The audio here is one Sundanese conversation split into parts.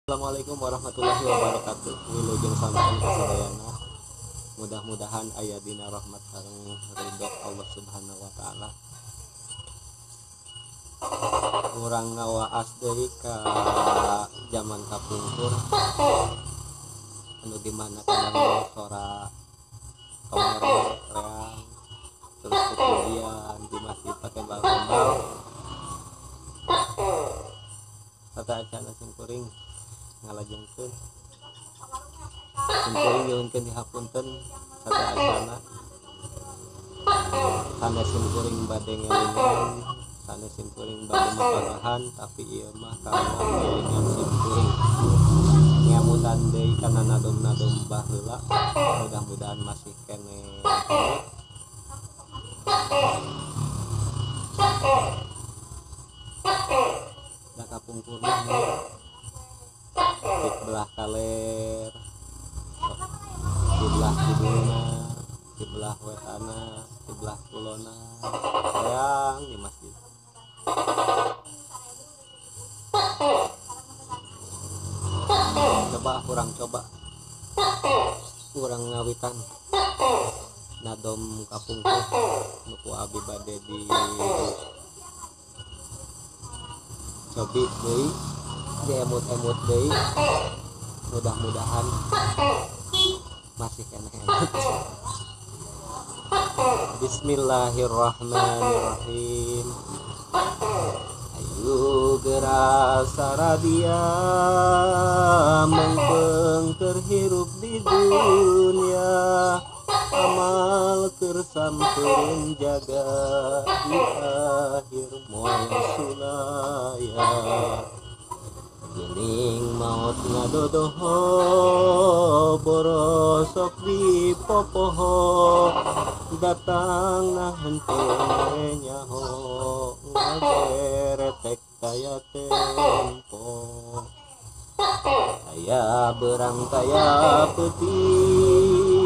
Assalamualaikum warahmatullahi wabarakatuh. Wilujeng sonten kasadayana. Mudah-mudahan aya dina rahmat sareng ridho Allah Subhanahu wa taala. Urang ngawaas deui ka zaman kapungkur anu di mana kadang sora tongero reang terus kemudian di masjid patembal-tembal sateuacanna simkuring ngalajengkeun simkuring nyuhunkeun dihapunten sateuacanna sanes simkuring bade ngelingan sanes simkuring bade mapagahan tapi ieu mah kanggo ngelingan simkuring ngemutan deui kana nadom-nadom baheula mudah-mudahan masih keneh da kapungkur mah di belah kaler di belah kidulna di belah wetana di belah kulona sayang di masjid. Coba kurang coba kurang ngawitan nadom kapungkur nu ku abi bade di cobi deui diemut-emut deui mudah-mudahan masih keneh emut. Bismillahirrahmanirrahim. Ayu geura saradia mengpeng keur hirup di dunia amal keur samperin jaga di akhir moal sulaya geuning maot ngadodoho borosok di popoho datang nah henteu mere nyaho ngageretek kaya tempo taya berang taya peuting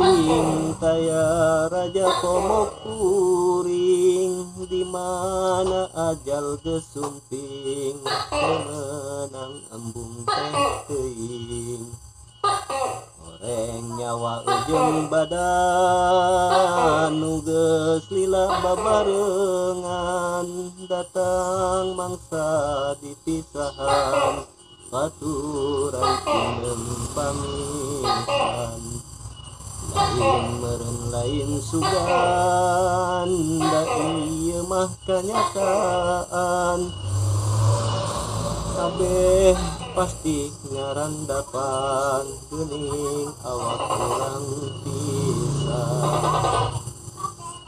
taya raja komo kuring di mana ajal geus sumping meunang embung teh teuing goreng nyawa ujung badan nu geus lila babarengan datang mangsa dipisahan paturai tinem pamitan lain meureun lain sugan da ieu mah kanyataan kabeh pasti ngarandapan geuning awak urang pisah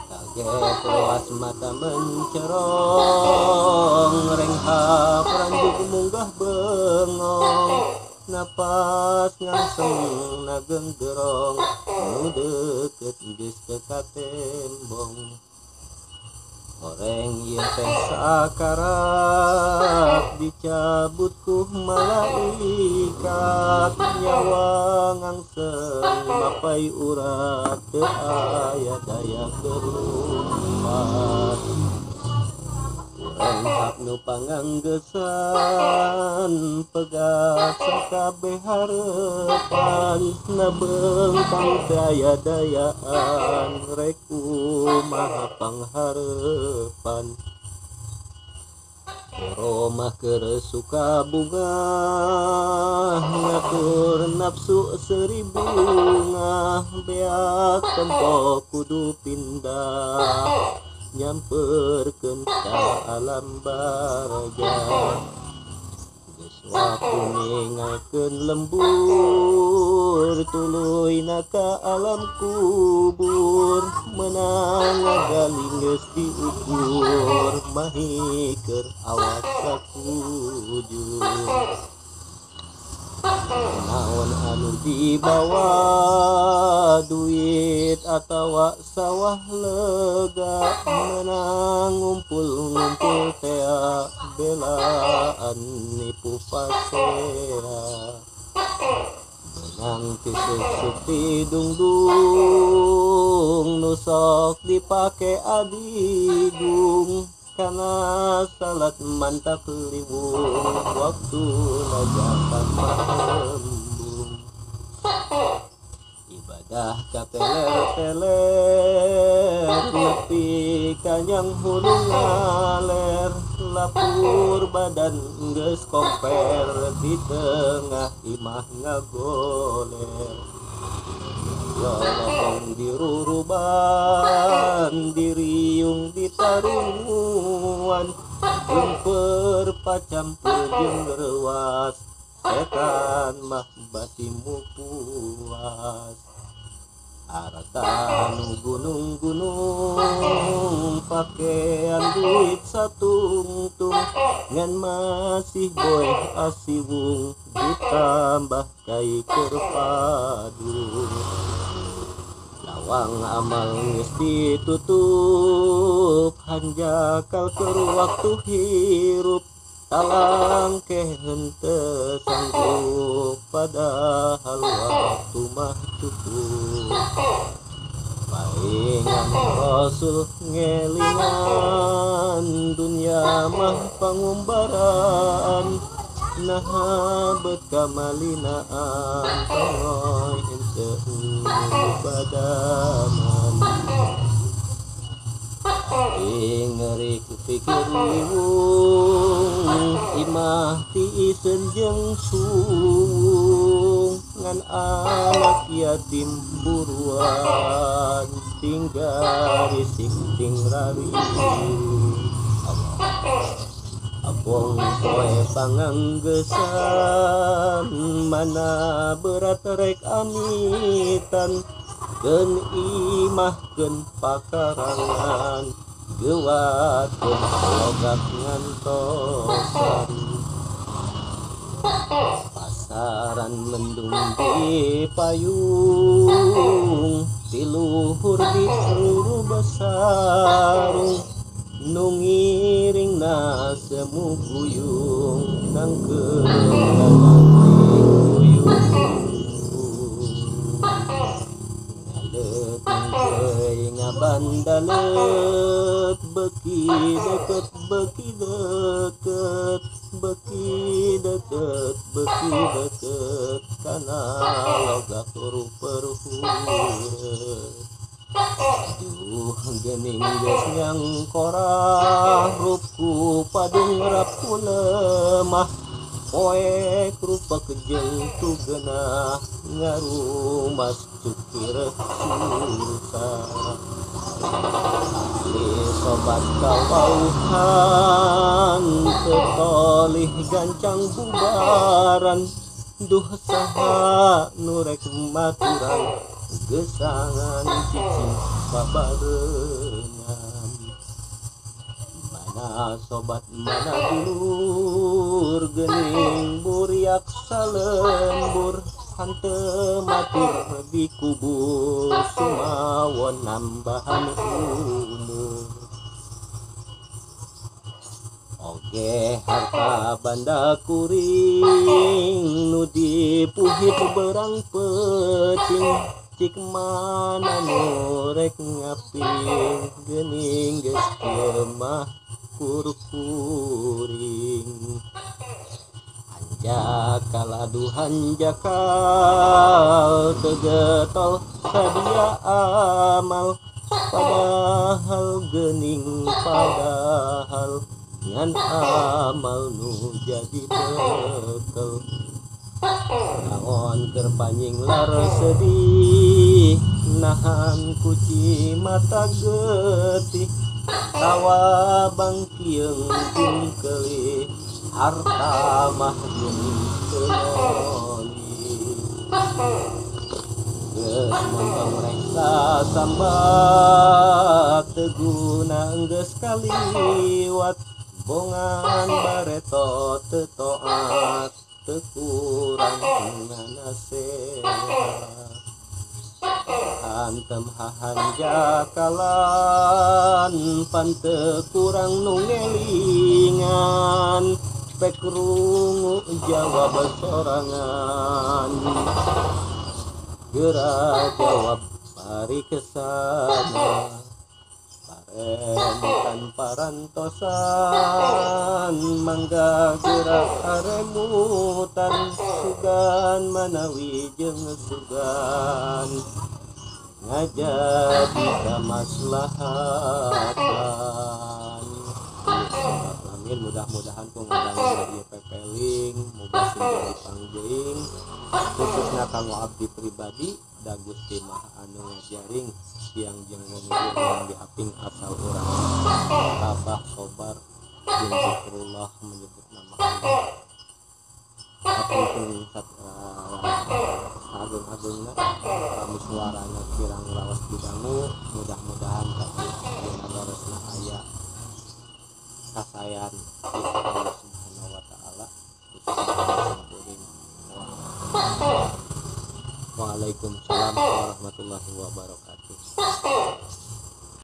kaget ruas mata mencerong renghap ranjuk munggah bengong napas ngangseng nagenggerong nu deukeut geus teu katembong horeng ieu teh sakarat dicabut ku malaikat nyawa ngangseng mapai urat teu aya daya gerumpat urang nu panganggesan pegat sakabeh harepan nabeungkang teu aya dayaan rek kumaha pangharepan Romah keur suka bunga ngatur nafsu seuri bunga beak tempo kudu pindah nyamperkeun ka alam barjah geus waktu ninggalkeun lembur tuluyna ka alam kubur meunang ngagali geus diukur mahi keur awak sakujur naon anu dibawa duit atawa sawah lega menang ngumpul-ngumpul tea belaan nipu pasea menang ti suk-suk didungdung nu sok dipake adigung kana salat mantak liwung waktu zakat. Lidah kateler-teler nepi ka nyang hulu ngaler lapur badan geus komper di tengah imah ngagoler. Yolokong diruruban diriung ditarunguan geumpeur pacampur jeung reuas setan mah batimu puas. Harta nu gunung-gunung pakean duit satungtung ngan masih boeh asiwung ditambah kai keur padu. Lawang amal geus ditutup hanjakal keur waktu hirup talangkeh henteu sanggup padahal waktu mah cukup. Paingan Rasul ngelingan dunya mah pangumbaraan naha beut kamalinaan tongoy henteu badaman. Ngerik pikir liwung imah tiiseun jeung suwung ngan anak yatim buruan tinggal risik ting rariung. Abong poe panganggesan mana berat rek amitan keun imah keun pakarangan geuwatkeun logak ngantosan. Pasaran mendung di payung ti luhur di basarung nu ngiringna semu guyung nangkeun guyung. Ngaleut deui ngabandaleut beuki deukeut beuki deukeut beuki deukeut beuki deukeut kana logak ruper-hureut. Duh geuning geus nyangkorah rupku padung rapku lemah poek rupek jeung tugenah ngarumas cukir susah. Ahli sobat kawauhan tetolih gancang bubaran duh saha nu rek maturan gesangan cicing babarengan. Mana sobat mana dulur geuning buriak salembur hanteu matur dikubur sumawon nambahan umur. Oge harta banda kuring nu dipuhit berang peuting cik mana nu rek ngaping geuning geus kieu mah kur-kuring. Hanjakal aduh hanjakal teu getol sadia amal padahal geuning padahal ngan amal nu jadi bekel. Naon keur panyinglar sedih nahan kuci mata getih tawa bangkieung jeung keulih harta mah geuning teu noli. Geus montong rek sasambat teu guna geus kaliwat bongan bareto teu toat teu kurang nanasehat. Hantem hahanjakalan pan teu kurang nu ngelingan pek rungu jawab sorangan geura jawab pari kesana paremutan parantosan mangga geura aremutan sugan manawi jeung sugan. Ngajadi kamaslahatan. Amin, mudah-mudahan ku ngadangu ieu pepeling muga sing jadi pangjeuing khususna kanggo abdi pribadi da Gusti mah anu ngajaring siang jeung wengi urang diaping asal urang tabah sobar jeung zikrullah menyebut nama Allah. Kapenting ageung-ageungna kami suarana kirang raos didangu, mudah-mudahan dina leresna aya kasayan ti Allah Subhanahu wa taala khususna. Waalaikumsalam warahmatullahi wabarakatuh.